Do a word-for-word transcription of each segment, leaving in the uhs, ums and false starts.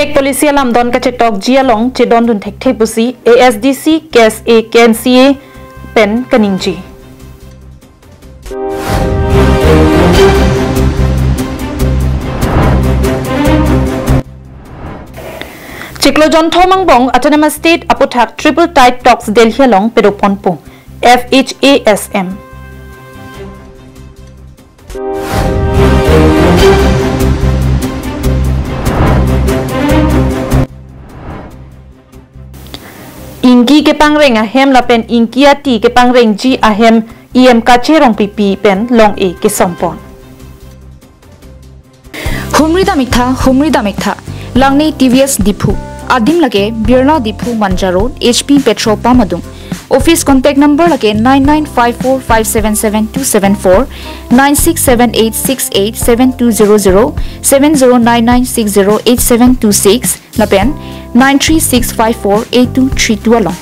Tech policy alamdon kachetokji along chedondun thekthe pusi A S D C, K S A, K N C A pen kaningje. Chiklo jonthom angbong Autonomous State aputhak Tripartite Talks Delhi along pedoponpo, F H A S M. Ingki kepangreng ahem lapen ingki ati kepangrengji ahem E M Kache Rongpipi pen long-e kesompon. Humri dam-iktha, humri dam-iktha. Langni T V S Diphu. Adim lake Birla Diphu Manja Road, H P petrol pump adung. Office contact number lake nine nine five four five seven seven two seven four, nine six seven eight six eight seven two zero zero, seven zero nine nine six zero eight seven two six lapen nine three six five four eight two three two along.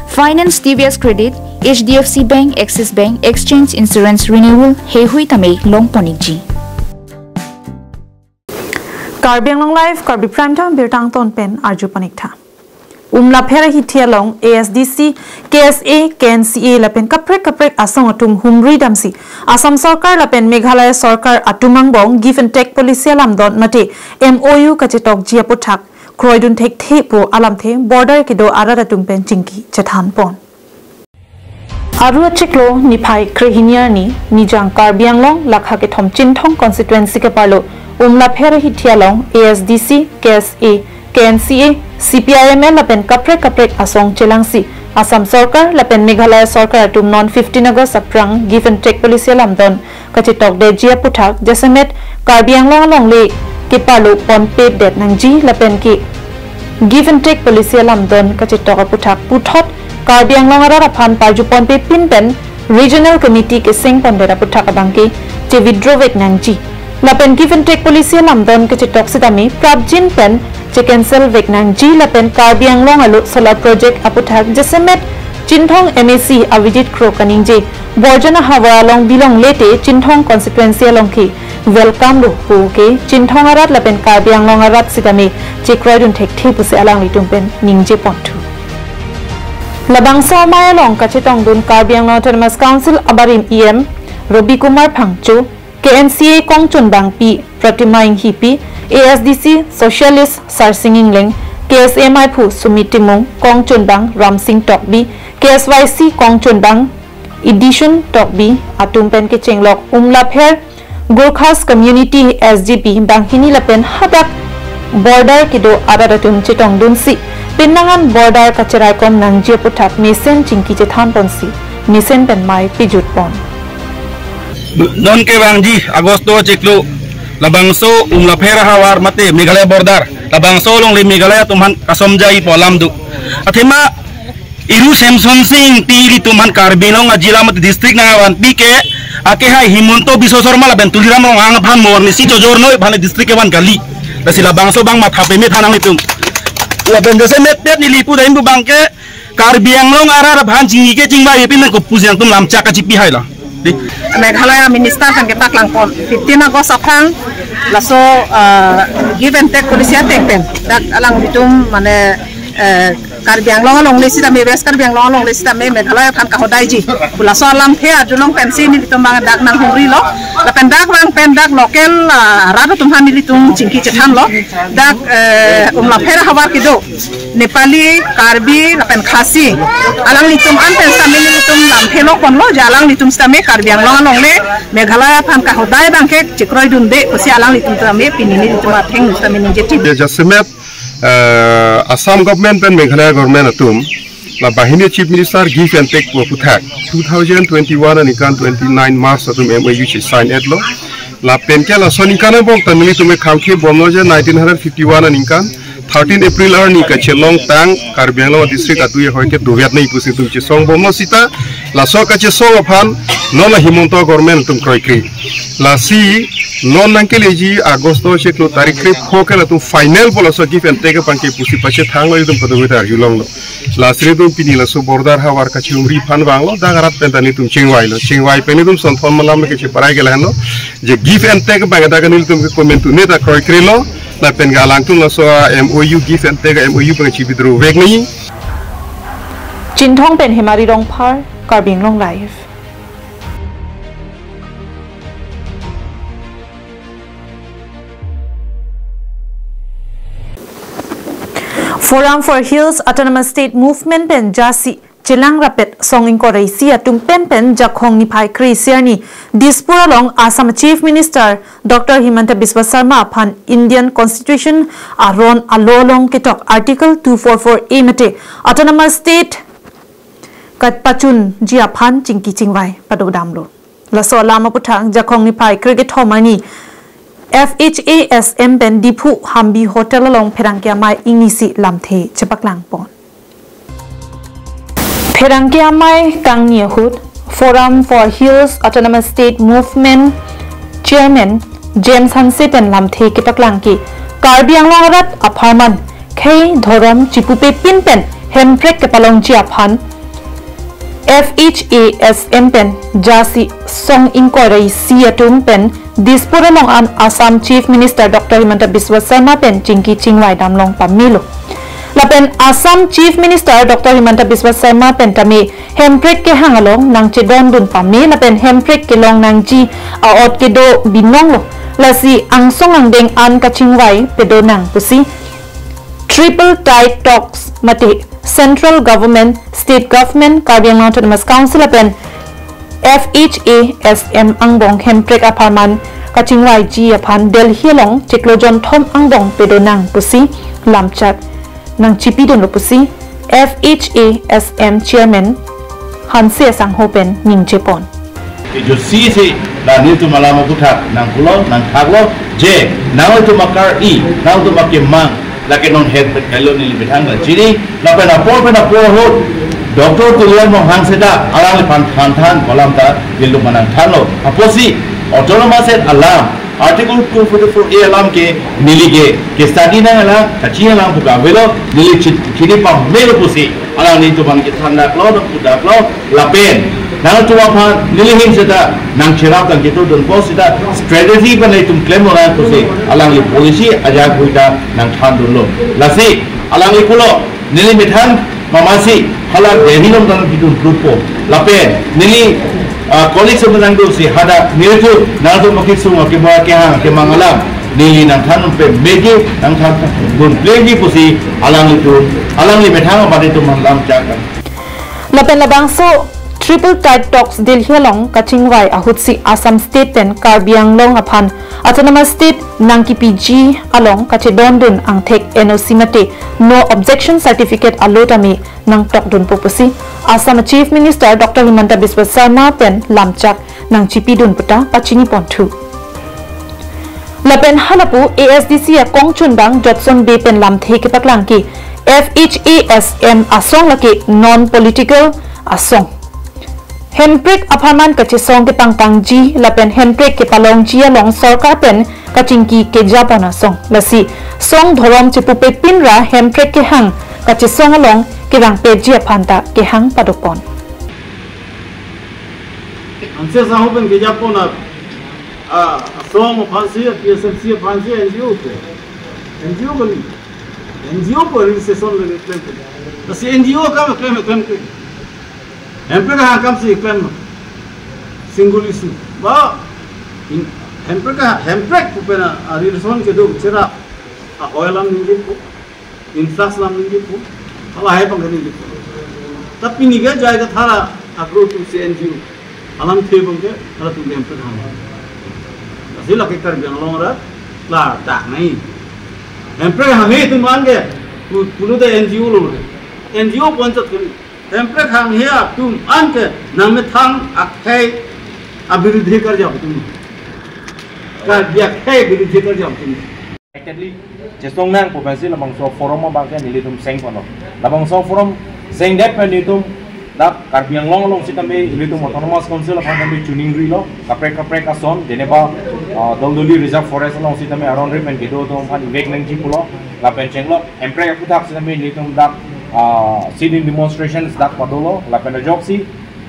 Finance, T V S Credit, H D F C Bank, Axis Bank, Exchange, Insurance, Renewal, heihui tame longpon-ikji. Karbi Anglong Live, Karbi Prime Time birta angton pen arjupon-iktha. Umlapher ahithi along A S D C, K S A, K N C A lapen kaprek kaprek asong atum humri damsi Assam Sorkar lapen Meghalaya Sorkar atum angbong Give and Take policy alamdon mate M O U kachetokji aputhak kroidun thekthe pu alamthe border kedo arat atum pen chingki chethanpon. Aru achiklo niphai krehini arni Nijang Karbi Anglong lakha kethom Chinthong constituency keparlo Umlapher ahithi along A S D C, K S A, K N C A, C P I M L lapen kaprek kaprek asong chelangsi Assam Sorkar lapen Meghalaya Sorkar atum non fifteen August aphrang Give and Take policy alamdon kachetokdetji aputhak jasemet Karbi Anglong alongle keparlo ponpedet nangji lapen ke Give and Take policy alamdon kachetok aputhak puthot Karbi Anglong arat aphan parjuponpepin pen Regional Committee kesengpondet aputhak abangke che-withdraw vek nangji. Lapen Give and Take policy alamdon kachetok sitame prapjin pen che-cancel vek nangji lapen Karbi Anglong alo solar project aputhak jasemet Chinthong M A C Abhijit Kro kaningje Borjan ahavar along bilongle te Chinthong constituency along ke welcome lo pu ke Chinthong arat lapen Karbi Anglong arat sitame chekroidun thekthe pusi alanglitum pen ningjeponthu. Labangso amei along kachetongdun Karbi Anglong Autonomous Council abarim E M Robi Kumar Phangcho, K N C A kongchunbangpi Pratima Enghipi, A S D C Socialist Sarsing Engleng, K S A meiphu Sumit Timung, kongchunbang Ramsing Tokbi, K S Y C kongchunbang Idishun Tokbi atum pen kechenglok Umlapher Gorkhas Community S G P banghini lapen hadak border kedo arat atum chetongdunsi pinnangan border kacheraikom nangji aputhak mesen chingki chethanponsi mesen pen mei pejutpon. Non kevangji August achiklo labangso Umlapher ahavar mate Meghalaya border labangso alongle Meghalaya atum aphan kasomjai pu alam do. Athema Iru Semson Sing Ingti ilitum aphan Karbi Anglong ajila mate district nangvanpi ke akehai Himanta Biswa Sarma lapen Tuliram Ronghang aphan mo arnisi chojor noi aphan district kevan kali. Lasi labangso abang matha peme than nanglitum. Lapen jasemet pet neli pu dam pu abangke Karbi Anglong arat aphan chingki kechingvaipin nang kopusi nangtum lamchak kachipi hai lo. Di. Meghalaya minister aphan kepaklangpon fifteen August aphrang laso, ah, give and take policy ateng pen dak alanglitum mane, eh, Karbi Anglong alongle sitame, West Karbi Anglong alongle sitame Meghalaya aphan kahodaiji pu laso alamthe arjulong pensi nelitum abang dak nanghumrilo. Lapen dak abang pen dak local, ah, rat atum aphan nelitum chingki chethanlo. Dak, eh, Umlapher ahavar kedo Nepali, Karbi lapen Khasi alanglitum an pen sitame nelitum lamthe loponlo je alanglitum sitame Karbi Anglong alongle Meghalaya aphan kahodai abangke chekroidunde pusi alanglitum sitame pini nelitum athengno sitame ningje thip. Jasemet, eh, Assam government pen Meghalaya government atum la banghini Chief Minister give and take pu aputhak two thousand twenty-one aningkan twenty-nine March atum M O U si sign etlo. Lapen ke laso aningkan angbong ta nelitum ekhamkhe bomlo je nineteen hundred fifty-one aningkan thirteen April arni kachelongtang Karbi Anglong district atui ahoi ke doviat nei pusi itum chesong bomlo sita laso kachesong aphan non la Himanta government atum kroikre. Lasi non nangkeleji August achiklo tarik krepho ke latum final pu laso give and take abangke pusi pachethanglo itum kadokave ta arjulonglo. Lasi itum pini laso border ahavar kachumri aphan vanglo, dak arat pen ta nelitum chingvailo. Chingvai pen itum sonthom malam ke cheparai ke lahenlo. Je give and take abang dak nelitum ke komantu ne ta kroikrelo. Lapen ke alangtum laso M O U give and take M O U pen chibidru vek ni. Chinthong pen Hemari Rongphar, Karbi Anglong Live. Forum for Hills Autonomous State Movement pen jasi chelang rapet song ingkoi ra isi atum pen pen Jakhong niphai kre-isi arni Dispur along Assam Chief Minister Doctor Himanta Biswa Sarma aphan Indian Constitution aron alo along ketok Article two four four A mate Autonomous State kapachunji aphan chingki chingvai padodamlo. Laso alam aputhak Jakhong niphai kre-kethom arni F H A S M pen Diphu Hampi Hotel along pherangke amei ingnisi lamthe chepaklang pon. Pherangke amei kangni ahut Forum for Hills Autonomous State Movement Chairman James Hanse pen lamthe kepaklang ke Karbi Anglong arat apharman khei dhorom chipupe pin pen Hemprek kepalongji aphan F H A S M pen jasi song ingkoi ra isi atum pen Dispur along an Assam Chief Minister Doctor Himanta Biswa Sarma pen chingki chingvai damlong pamelo. Lapen Assam Chief Minister Doctor Himanta Biswa Sarma pen tame Hemprek kehang along nangchedondun pame lapen Hemprek kelong nangji a-ot kedo binonglo. Lasi angsong angdeng an kachingvai pedo nang pusi Tripartite Talks mate Central Government, State Government, Karbi Anglong Autonomous Council lapen F H A S M angbong Hemprek apharman kachingvaiji aphan Delhi along chiklo jonthom angbong pedo nang pusi lamchak nangchipidunlo pusi F H A S M Chairman Hanse asangho pen ningje pon. Ijo si si la nelitum alam aputhak nangpulo nangthaklo je nanglitum akar-i, nanglitum akemang, lake non het bet kailo neli methang la chini, lapen apor pen apor ahut Doctor Tuliram Ronghang seta alangliphan thanthan kolam ta nelitum nangthanlo. Apotsi autonomous state alam Article two forty-four A alam ke neli ke, ke study nang alam, kachini alam pu ke avelo, neli chi-, chini pamelo pusi alanglitum aphan kethan daklo, dok pu daklo, lapen nangtum aphan neli ahin seta nangcherap nangketodunpo seta strategy pen nelitum klemlo nang pusi alangli policy ajak hui ta nangthandunlo. Lasi alangli pulo, neli methang mamasi hala Delhi along nangkedun prutpo. Lapen neli, ah, colleague semen nangdosi hadak nelitum nangtum makisung akeba kehang kemang alam neli nangthan pembeji nangthandun plengji pusi alanglitum alangli methang abadi tum lamchak. Lapen labangso Tripartite Talks Delhi along kachingvai ahutsi Assam State pen Karbi Anglong aphan Autonomous State nangkipiji along kachedondun angthek N O C mate No Objection Certificate alo tame nangtokdunpo pusi Assam Chief Minister Doctor Himanta Biswa Sarma pen lamchak nangchipidun puta pachini ponthu. Lapen halapu A S D C akongchunbang Jotson Bey pen lamthe kepaklang ke F H A S M asong lake non political asong. Hemprek apharman kachesong kepangtangji lapen Hemprek kepalongji along sorkar pen kachingki kejapon asong. Lasi song dhorom chipupe pinra Hemprek kehang kachesong along kerangpetji aphan ta kehang padopon. Anse sahu pen kejapon a, a, asong aphansi, P S M C aphansi, N G O pen. N G O kali. N G O pen registration le klem pen. Lasi N G O akam klem klem pen. Hemprek akam si klem. Single issue. Ba, in, Hemprek, Hemprek pu pen a, a relation kedo cherap. A oil alam ningjepo. Influx alam ningjepo. Halahei abang ke ningjepo. Tapi ningje jai kathara agro tu si N G O. Alamthe abang ke, hala tu Hemprek hang. Lasi lake Karbi Anglong arat, la dak nai. Hemprek hanghe atum an ke, pu-, pulo de N G O lo de. N G O ponchot kali. Hemprek hanghe atum an ke nangmethang akhei abirudhi karjap atum. Karbi akhei abirudhi karjap atum. Exactly, chesong nang pu pensi labangso forum abang ke nelitum seng ponlo. Labangso forum sengdet pen nelitum dak Karbi Anglong along sitame nelitum Autonomous Council aphan tame chuningrilo, kaprek kaprek ason, jeneba, ah, Doldoli Reserve Forest along sitame aron ri pen kedo atum aphan ivek nangji pulo, lapen chenglok Hemprek aputhak sitame nelitum dak, ah, sit-in demonstrations dak padolo, lapen ajoksi,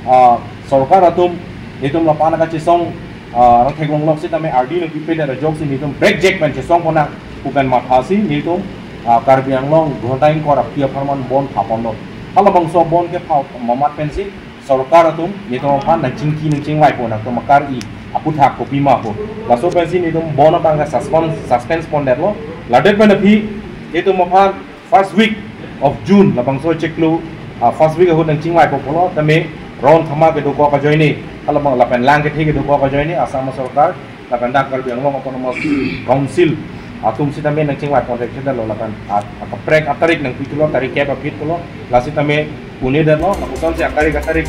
ah, sorkar atum nelitum lapu-an kachesong, ah, rang theklonglok sitame ardi nangpipedet ajoksi nelitum brekjek pen chesong ponnang. Pu pen mathasi nelitum, ah, Karbi Anglong ghonta ingkoi ra phli apharman bon thapon lo. Halabangso bon kethap amat pensi sorkar atum nelitum aphan nangchingki nangchingvaipo, nangtum akar-i aputhak kopima pu. Laso pensi nelitum bon abang ke suspend, suspend pondetlo. Ladet pen aphi nelitum aphan first week of June labangso chiklo, ah, first week ahut nangchingvaipo pulo tame round thama kedokok ajoine, halabang lapen lang kethe kedokok ajoine Assam sorkar lapen dak Karbi Anglong Autonomous Council atum sitame nangchingvai contact sitame lo lapen a, akaprek atarik nangpi thulo, tarik kep aphi thulo, la sitame pune detlo, lapuson si atarik atarik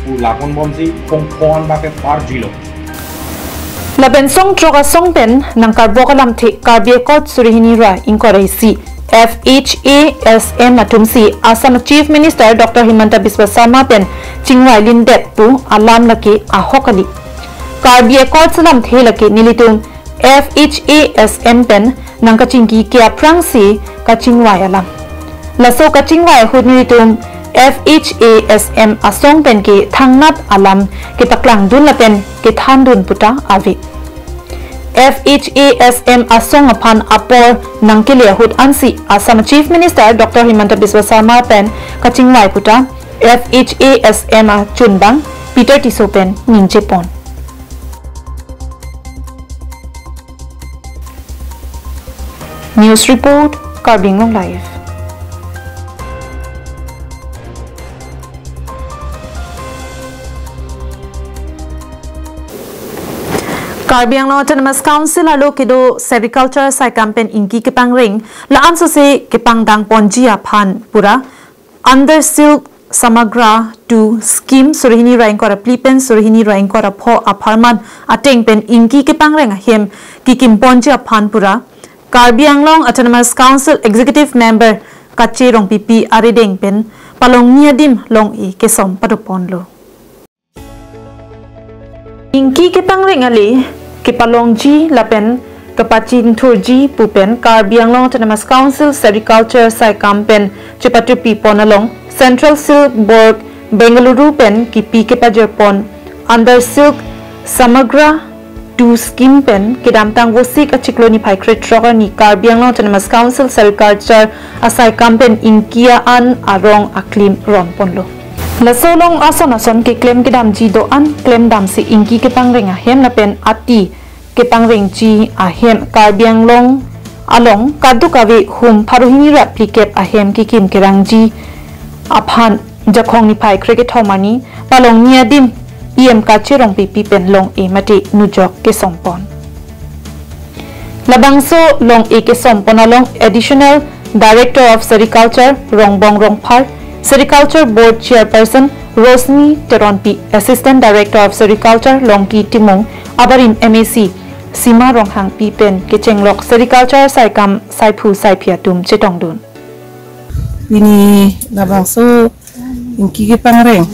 pu laponbomsi pongpon bak ke parjuilo. Lapen song throk asong pen nangkarbok alamthe Karbi Accord suri hini ra ingkoi ra isi F H A S M atumsi Assam Chief Minister Doctor Himanta Biswa Sarma pen chingvai lindet pu alam lake ahok kali. Karbi Accords alamthe lake nelitum F H A S M pen nangkachingki ke aphrangsi kachingvai alam. Laso kachingvai ahut nelitum F H A S M asong pen ke thangnat alam kepaklangdun lapen kethandun puta ave. F H A S M asong aphan apor nangkele ahut ansi Assam Chief Minister Doctor Himanta Biswa Sarma pen kachingvai puta F H A S M achunbang Peter Tisso pen ningje pon. News report, Karbi Anglong Live. Karbi Anglong Autonomous Council arlo kedo sericulture saikam pen ingki kepangreng la-an sose kepangdang ponji aphan pura Under Silk Samagra two scheme suri hini ra ingkoi ra phli pen suri hini ra ingkoi ra pho apharman ateng pen ingki kepangreng ahem kikim ponji aphan pura Karbi Anglong Autonomous Council Executive Member Kache Rongpipi arideng pen palongni adim long-e kesom padoponlo. Ingki kepangreng ale kepalongji lapen kepachinthurji pu pen Karbi Anglong Autonomous Council Sericulture saikam pen chepatupi pon along Central Silk Board Bengaluru pen kipi kepajir pon Under Silk Samagra two scheme pen kedamtang Vosik achiklo niphai krethrok arni Karbi Anglong Autonomous Council Sericulture asaikam pen ingki a-an arong aklim ron ponlo. Laso along ason ason keklem kedamji do-an klemdamsi ingki kepangreng ahem lapen ati kepangrengji ahem Karbi Anglong along kadokave hum pharo hini ra phlikep ahem kikim kerangji aphan Jakhong niphai krekethom arni palongni adim E M Kache Rongpipi pen long-e mate nujok kesom pon. Labangso long-e kesom pon along Additional Director of Sericulture Rongbong Rongphar, Sericulture Board Chairperson Rosmi Teronpi, Assistant Director of Sericulture Longki Timung, abarim M A C Sima Ronghangpi pen kechenglok sericulture saikam saiphu saiphi atum chetongdun. Pini labangso ingki kepangreng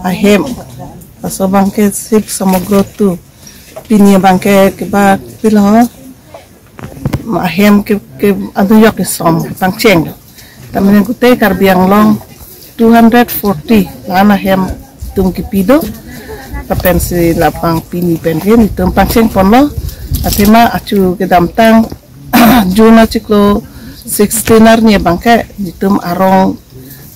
ahem, laso abangke Silk Samagra two. Pini abangke keba pilo ahem ke, ke adu yok kesom pangcheng. Tamane kute Karbi Anglong two hundred forty la-an ahem tum kipi do. Lapensi labang pini pen ke netum pangcheng ponlo. Athema achu kedamtang June achiklo sixteen arni abangke netum arong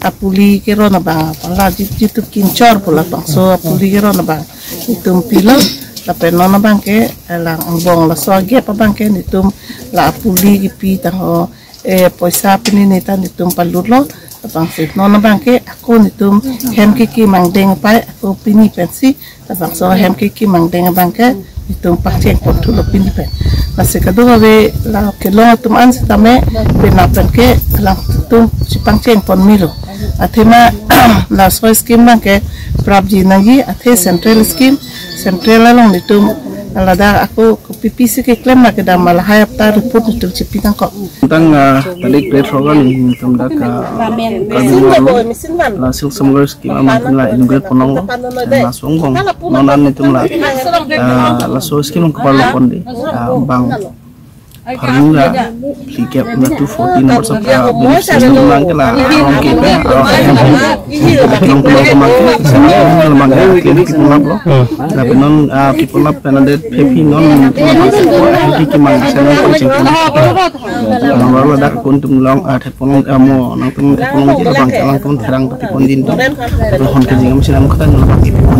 apuli keron abang, pala jit jitu kinchor pu labangso apuli keron abang netum pilo. Lapen non abangke alang angbong laso agep abangke netum la apuli kipi tangho, eh, poisa pini neta netum palutlo. Labangsi non abangke ako netum hem kekim angdeng pai ako pini pensi labangso hem kekim angdeng abangke netum pangcheng pon thulo pini pen. Lasi kadokave la kelong atum an sitame pena pen ke alangtum si pangcheng pon milo. Athema laso scheme abangke prapji nangji, athe central scheme, central along netum ladak ako kopi pisi keklem ma kedam ma lahai apta report netum chipi nangkok. Tang, ah, tarik krethrok arni netum dak, ah, Karbi Anglong la Silk Samagra scheme aman netum la inaugurate pon longlo. Laso angbong non an netum la, ah, laso scheme keparlo ponde, ah, bang Pharun ra phlikep na two forty number sab ka bini sini mang ke la arong ke pe arong ke pe. Nong tulang ke mang ke sini mang ke klem ke pulap lo. Tapi non ah, ke pulap pen ade phepi non tulang ke pulap ke ke mang sini ko ching pulap. Nong lo dak kun tum long ah thepon ah mo nang tum thepon ke bang ke lang tum therang pati pon din tum. Hon ke jingam sinam kata nong pati pon.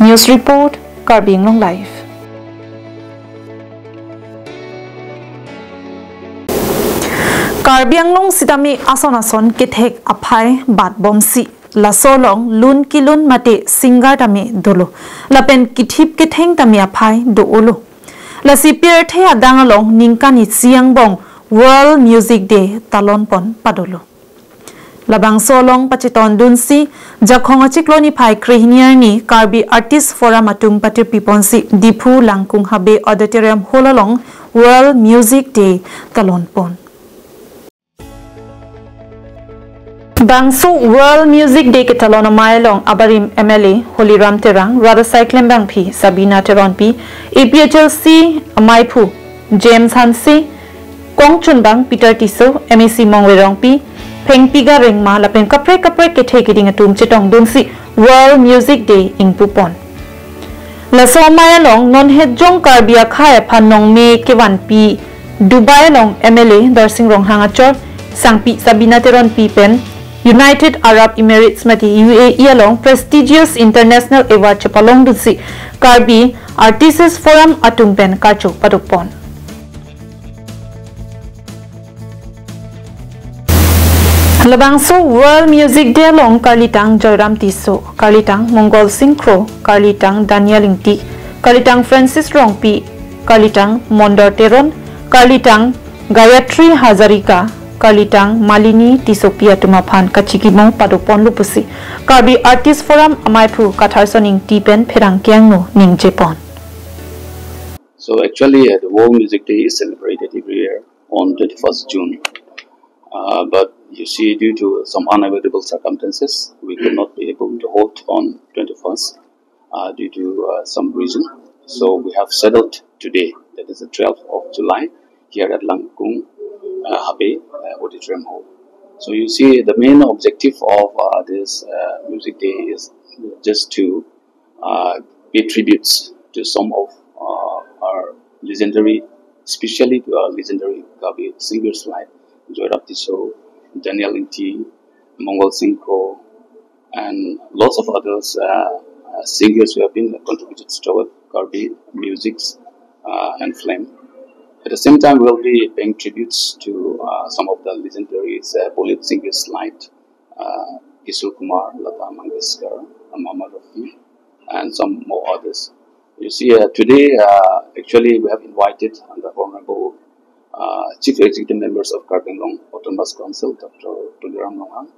News report, Karbi Anglong Live. Karbi Anglong sitame ason ason kethek aphai bat bomsi, laso along lun kelun mate singer tame dolo, lapen kethip ketheng tame aphai do-olo. Lasi pirthe adang along ningkan isi angbong World Music Day talon pon padolo. Labangso along pachetondunsi, Jakhong achiklo niphai krehini arni Karbi Artist Forum atum patirpi ponsi Diphu Langkung Habe Auditorium Hall along World Music Day talon pon. Bangso World Music Day ketalon amei along abarim M L A Holiram Terang, Radha Saiklem Bangphi, Sabina Teronpi, A P H L C amaiphu James Hanse, kongchunbang Peter Tisso, M A C Mongve Rongpi, Phengpiga Rengma lapen kaprek kaprek kethe keding atum chetongdunsi World Music Day ingpupon. Laso amei along non hetjong Karbi akhei aphan nongme kevanpi Dubai along M L A Darsing Ronghang achor, sangpi Sabina Teronpi pen United Arab Emirates mate U A E along prestigious international award chepalongdunsi Karbi Artists Forum atum pen karcho padopon. Labangso World Music Day along karlitang Joyram Tisso, karlitang Mongol Singh Kro, karlitang Daniel Ingti, karlitang Francis Rongpi, karlitang Mondor Teron, karlitang Gayatri Hazarika, karlitang Malini Tissopi atum aphan kachikimo padoponlo pusi Karbi Artist Forum amaiphu Katharson Ingti pen pherangke angno ningjepon. So actually, uh, the World Music Day is celebrated every year on twenty-first June. Uh, but you see, due to some unavoidable circumstances, we could not be able to hold on twenty-first uh, due to uh, some reason. So we have settled today, that is the twelfth of July, here at Langkung uh, Habe uh, Auditorium Hall. So you see, the main objective of uh, this uh, music day is just to uh, pay tributes to some of uh, our legendary, especially to our legendary Karbi singers like Joyram Tisso, Daniel Ingti, Mongol Singh Kro, and lots of others uh, uh, singers who have been contributed toward Karbi music's uh, and film. At the same time, we'll be paying tributes to uh, some of the legendary uh, Bollywood singers like uh, Kishore Kumar, Lata Mangeshkar, Mohammad Rafi, and some more others. You see, uh, today, uh, actually, we have invited the Honorable uh, Chief Executive Members of Karbi Anglong Autonomous Council, Doctor Tuliram Ronghang,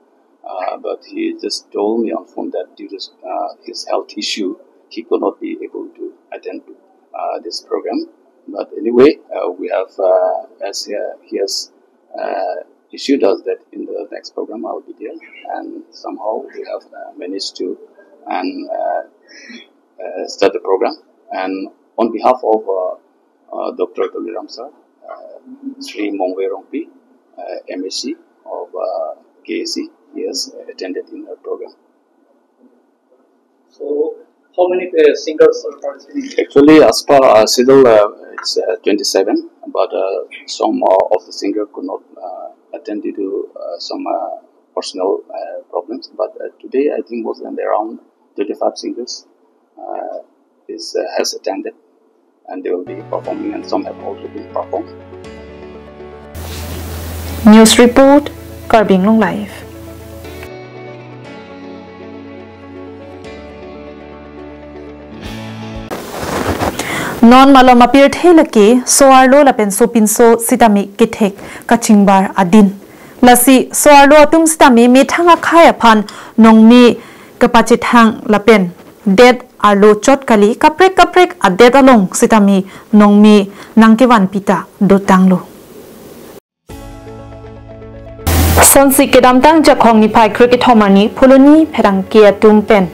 uh, but he just told me on phone that due to uh, his health issue, he could not be able to attend to uh, this program. But anyway, uh, we have, uh, as he, he has uh, issued us that in the next program I'll be there, and somehow we have uh, managed to and uh, uh, start the program. And on behalf of uh, uh, Doctor Tuliram sir, uh, Sri Mongve Rongpi, uh, M A C of uh, K A C, he has attended in our program. So, how many uh, singers are participating? Actually, as per uh, schedule, uh, it's uh, twenty-seven, but uh, some uh, of the singer could not uh, attend due to uh, some uh, personal uh, problems. But uh, today, I think was around twenty-five singers uh, is uh, has attended, and they will be performing, and some have already been performed. News report, Karbi Anglong Live. Non malom apirthe lake so-arlo lapen sopinso sitame kethek kachingbar adin. Lasi so-arlo atum sitame methang akhei aphan nongme kepachethang lapen det arlo chot kali, kaprek kaprek adet along sitame nongme nangkevanpi ta dotanglo. Sonsi kedamtang Jakhong niphai kre-kethom arni Phuloni pherangke atum pen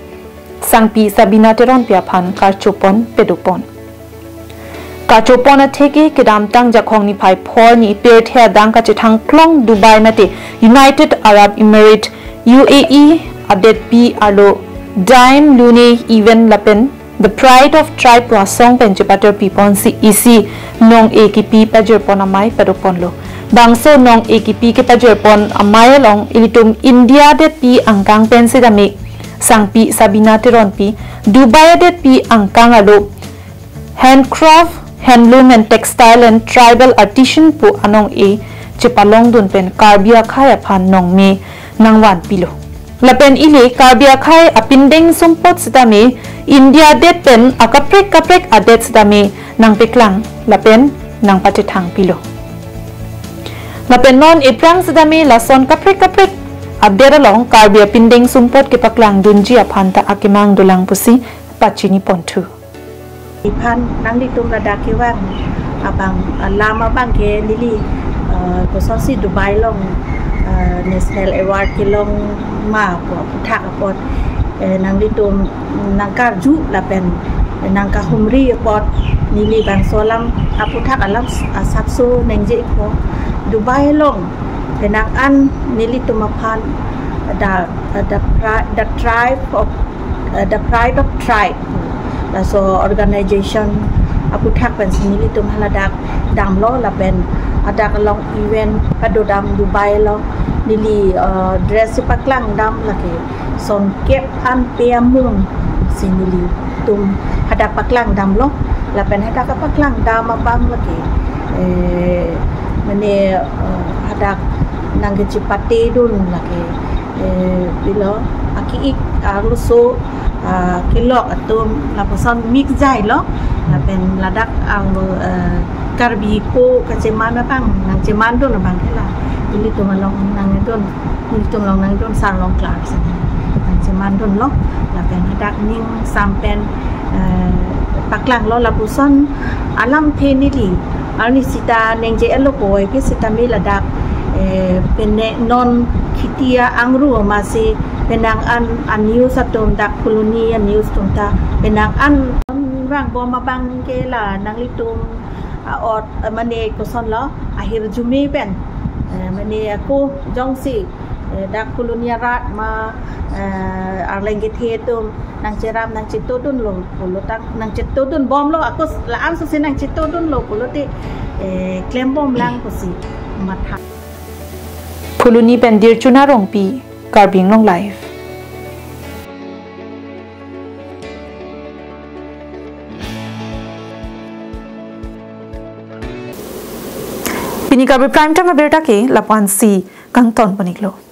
sangpi Sabina Teronpi aphan karchopon pedopon. kachopon atheke kedamtang Jakhong niphai phor ni pirthe adang kachethang klong Dubai mate United Arab Emirates, U A E adetpi arlo Dime Lune Event lapen The Pride of Tribe pu asong pen chepaterpi ponsi isi nong-e kipi pajirpon amei padoponlo. Bangso nong-e kipi kepajirpon amei along ilitum India adetpi angkang pen sitame sangpi Sabina Teronpi, Dubai adetpi angkang arlo Handcraft, Handloom and Textile and Tribal Artisan pu anong-e chepalongdun pen Karbi akhei aphan nongme nangvanpilo. Lapen ili Karbi akhei apindeng sumpot sitame India adet pen akaprek kaprek adet sitame nangpeklang lapen nangpachethangpilo. Lapen non iphrang sitame lason kaprek kaprek adet along Karbi apindeng sumpot kepaklangdunji aphan ta akemang dolang pusi pachiniponthu. Iphan nanglitum ladak kevang abang, ah, alam abang ke neli, ah, kosonsi Dubai along, ah, National Award kelong ma pu aphuthak apot, eh, nanglitum nangkarju lapen nangkahumri apot neli bangso alam aphuthak alam asapso ningjepo. Dubai along penang an nelitum aphan the, the, pri- the tribe of, uh, the Pride of Tribe, laso organization aphuthak pensi nelitum haladak damlo lapen hadak along event padodam Dubai along neli, uh, dress paklangdam lake songkep an pe amung si nelitum hadak paklangdamlo lapen hadak paklangdam abang lake, eh, mane, eh, hadak nangkechepatedun lake, eh, pilo aki-ik arloso, ah, kelok atum lapuson mix jailo lapen ladak arlo, eh, Karbi po kacheman abang nangchemandun abang ke la ilitum along nangdun, ilitum along nangdun sarlong klar sini nangchemandunlo lapen hadak ning sampen, eh, paklanglo lapuson alamthe neli arni sita ningje elo koi ke sitame ladak, eh, pene non khiti angru amatsi penang an a-news atum dak Phuloni a-news atum ta penang an vangbom abang ke la nanglitum, ah, ot, ah, mane kosonlo ahirjume pen, eh, mane ako jongsi, eh, dak Phuloni arat ma, eh, arleng kethe atum nangcherap nangchetodunlo pulo tang nangchetodunbomlo ako la-an sosi nangchetodunlo pulote, eh, klembomlang pusi matha. Phuloni pen Dirchuna Rongpi, Karbi Anglong Live. Pini Karbi Prime Time abirta ke lapu-ansi kangtonpon-iklo.